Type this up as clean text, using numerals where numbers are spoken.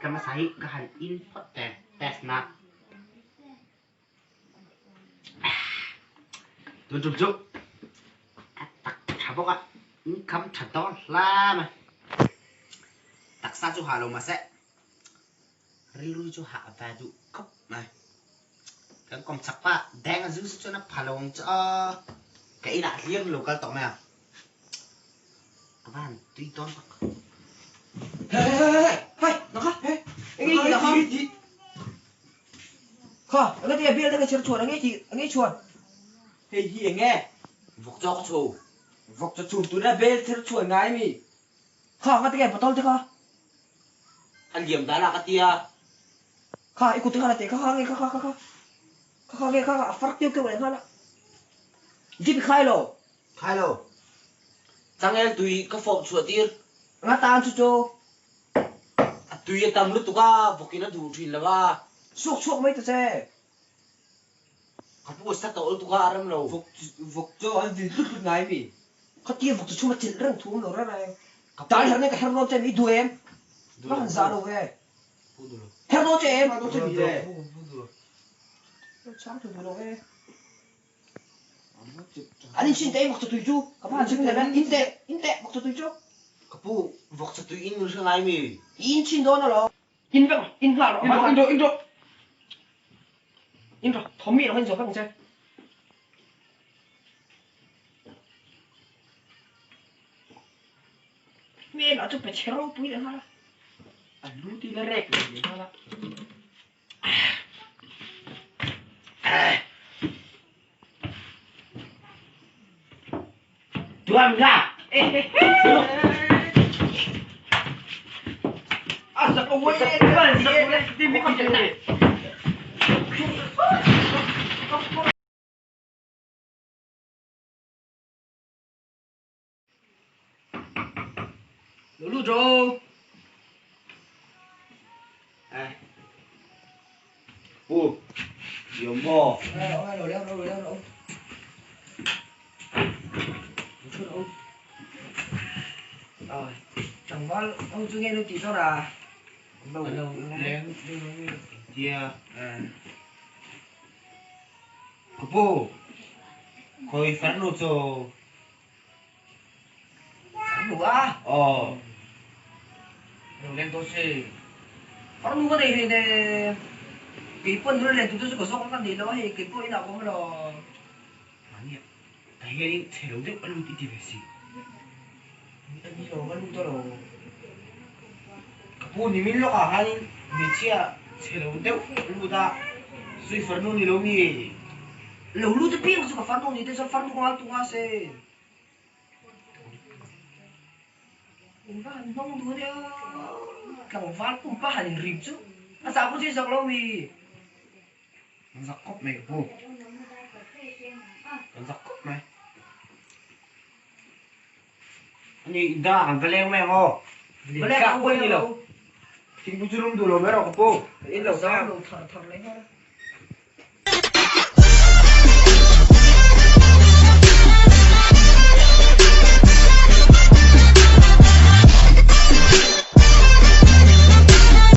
Tla hmasa hi ka han in phawt teh test na. Tun tum chu a tak tha bawk a, income tha dawn hla mai. Taksa chu hah lo mahse rilru chu hah ve duh khawp mai. Kan kawm chak pa deng a zu se chuan a pha lo ang chu aw. Ka inah hlir lo kal tawh mai ang. Ka va han tui dawn tak. Hey hey hey hey hey nang kha hey enge i tih kha kha enge ti bial te ka chher chhuan enge i tih enge i chhuan hei hi enge vawk chaw ka chhu vawk chaw chhum tuna bel chher chhuan ngai mi kha nga tinge bottle te kha a liam dan ah ka tia kha i kut te kha la teh kha kha nge kha kha kha kha kha kha nge kha kha a far keuh keuh leh nghal a dip i khai lo. Khai lo. Changel tui ka fawp chhuah tir. Nga tan chu chu. A tui a tam lutuk a, vawkin a duh thin lo a. Suak chhuak mai ta che. Ka pu a sa tawh lutuk a, a rem lo. Vawk vawk chu an vil tlut tlut ngai mi. Khatia vawk chu chhum a chilh reng thu awm lo reng reng. Ka pu. Dai her nen ka her dawn che mi i duh em? Duh Ka lo han pu. zah lo ve. Pu duh lo. Her dawn che em? Her dawn che mi le. Pu duh lo. Chang chu duh lo e. An in chhin teh vawk chatui chu ka pa an chhing leh in teh in teh vawk chatui chu. Ka pu vawk chatui in hre ngai mi. I in chhin dawn alawm. In vek in nghal rawh. In rawh in rawh in rawh thawm mi rawh in zawh vek ang che. Hmel ah chu pe chhe ropui leh nghal a. A lu ti la rek leh nghal a. Tuam la! Lo lut rawh. Eh. Pu, i awm maw? Eh, lo leng rawh, lo leng rawh. Lo thu rawh. Rồi, tlangval ho chu nge lo tih dawn a? Lo leng tia. Ka pu, khawi farnu chu Farnu a? Aw. Lo leng dawn si. Farnu ka nei hlei nen. Kei pawn nula len tur te chu ka zawk ang ka nei lo a hei kei pawh inah ka awm alawm. Mahni ah ta hianin chhe lo deuh a lut i ti ve si. A ni lo ka lut alawm. Ka pu nimin lawkah khanin hmeichhia chhe lo deuh a lut a, zui farnu ni lo mi? Lo lut apiang chu ka farnu ni te chuan farnu ka ngal tung a se. In va han hnawng duh ania, tlangval pumpa han inrim chu a zah pawh chu i zak lo mi? Kan zak khawp mai ka pu, kan zak khawp mai. Ani da kan va leng mai ang aw. Va leng ang ni lo. Thingpui chu lum duh lo mai rawh ka pu. In lo zam lo thar thar leh nghal a.